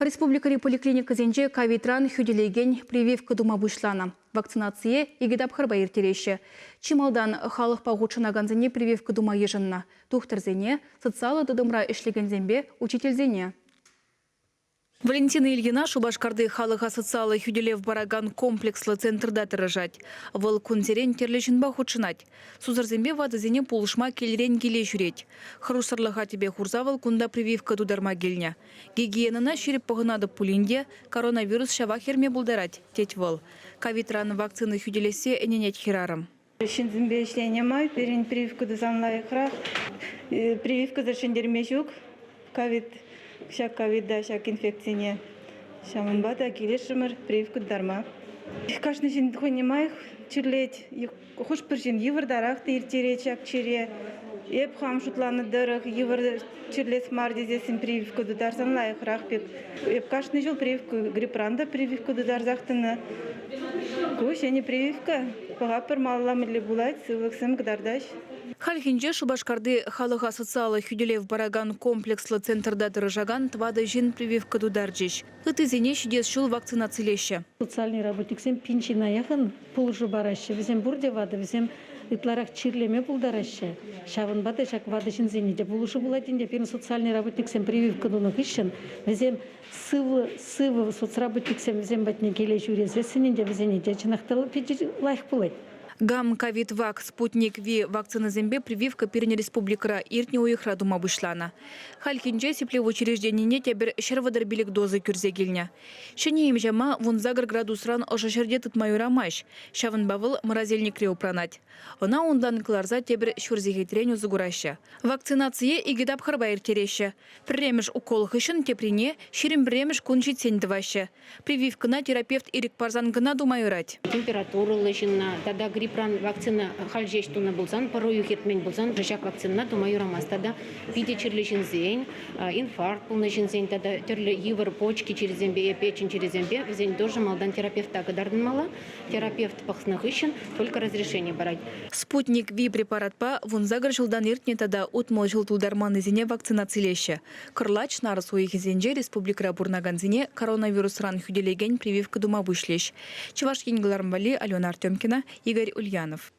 Республикӑри поликлиникӑсенче ковидран хӳтӗлекен прививка тума пуҫланӑ. Вакцинацие икӗ тапхӑрпа ирттереҫҫӗ. Чи малтан халӑхпа хутшӑнакансене прививка тума йышӑннӑ. Тухтӑрсене, социаллӑ тытӑмра ӗҫлекенсемпе учительсене. Валентина Ильина Шупашкарти халӑха социаллӑ хӳтӗлев паракан комплекслӑ центрта тӑрӑшать. Вӑл кунсерен тӗрлӗ ҫынпа хутшӑнать. Сусӑрсемпе ватӑсене пулӑшма килрен киле ҫӳрет. Хӑрушсӑрлӑха тӗпе хурса вӑл кунта прививка тутарма килнӗ. Гигиенӑна ҫирӗп пӑхӑнатӑп пулин те коронавирус ҫавах ерме пултарать, тет вӑл. Ковидран вакцина хӳтӗлессе ӗненет хӗрарӑм. Ҫынсемпе ӗҫленӗ май пирӗн прививка тусан лайӑхрах. Прививкӑсӑр ҫӗнтерме ҫук ковид, ҫак ковида, ҫак инфекцине. Ҫавӑнпа та килӗшрӗмӗр прививка тутарма. Кашни ҫын хӑйне май чирлет. Хӑш-пӗр ҫын йывӑртарах та ирттерет ҫак чире. Эп хам шутланӑ тӑрӑх, йывӑр чирлес мар тесессӗн прививка тутарсан лайӑхрах пек. Эп кашни ҫул прививка, грипран та прививка тутарсах тӑнӑ. Ку ҫӗнӗ прививка. Пӑхатпӑр малалла мӗнле пулать, сывлӑхсем кӑтартаҫ. Хальхинче Шупашкарти халӑха социаллӑ хӳтӗлев паракан комплекслӑ центрта тӑрӑшакан тӑватӑ ҫын прививка тутарчӗҫ. Ыттисене ҫитес ҫул вакцинацилеҫҫӗ. Социальный работниксем пин ҫынна яхӑн пулӑшу параҫҫӗ. Вӗсем пурте ватӑ, вӗсем ытларах чирлеме пултараҫҫӗ. Ҫавӑнпа та ҫак ватӑ ҫынсене те пулӑшу пулать ӗнтӗ. Пирӗн социальный работниксем прививка тунӑ хыҫҫӑн вӗсем сывӑ, сывӑ соцработниксем вӗсем патне киле ҫӳресессӗн ӗнтӗ вӗсене те чӑнах та питӗ лайӑх пулать. Гам ковид-вак, Спутник V вакцинӑсемпе прививка пирӗн республикӑра иртнӗ уйӑхра тума пуҫланӑ. Хальхинче сиплев учрежденине тепӗр 135 доза кӳрсе килнӗ. Ҫӗнӗ им-ҫама 18 градусран ӑшӑ ҫӗрте тытма юрамасть, ҫавӑнпа вӑл морозильникре упранать. Ӑна унтан кӑларса тепӗр ҫур сехетрен усӑ кураҫҫӗ. Вакцинацие икӗ тапхӑрпа ирттереҫҫӗ. Пӗрремӗш укол хыҫҫӑн теприне 21-мӗш кун ҫитсен тӑваҫҫӗ. Прививкӑна терапевт ирӗк парсан кӑна тума юрать. Температурӑллӑ ҫынна тата грипран вакцина халь ҫеҫ тунӑ пулсан, пӗр уйӑх иртмен пулсан ҫак вакцинӑна тума юрамасть. Тата питӗ чирлӗ ҫынсен, инфаркт пулнӑ ҫынсен тата тӗрлӗ йывӑр почки чирӗсемпе е печень чирӗсемпе вӗсен тоже малтан терапевта кӑтартӑнмалла. Терапевт пӑхнӑ хыҫҫӑн только разрешение парать. Спутник V препаратпа 18 ҫултан иртнӗ тата 60 ҫул тултарманнисене вакцинацилеҫҫӗ. Кӑрлач нарӑс уйӑхӗсенче республикӑра пурӑнакансене коронавирусран хӳтӗлекен прививка тума пуҫлӗҫ. Чӑваш Ен кӑларӑм валли Алена Артемкина, Игорь Ульянов.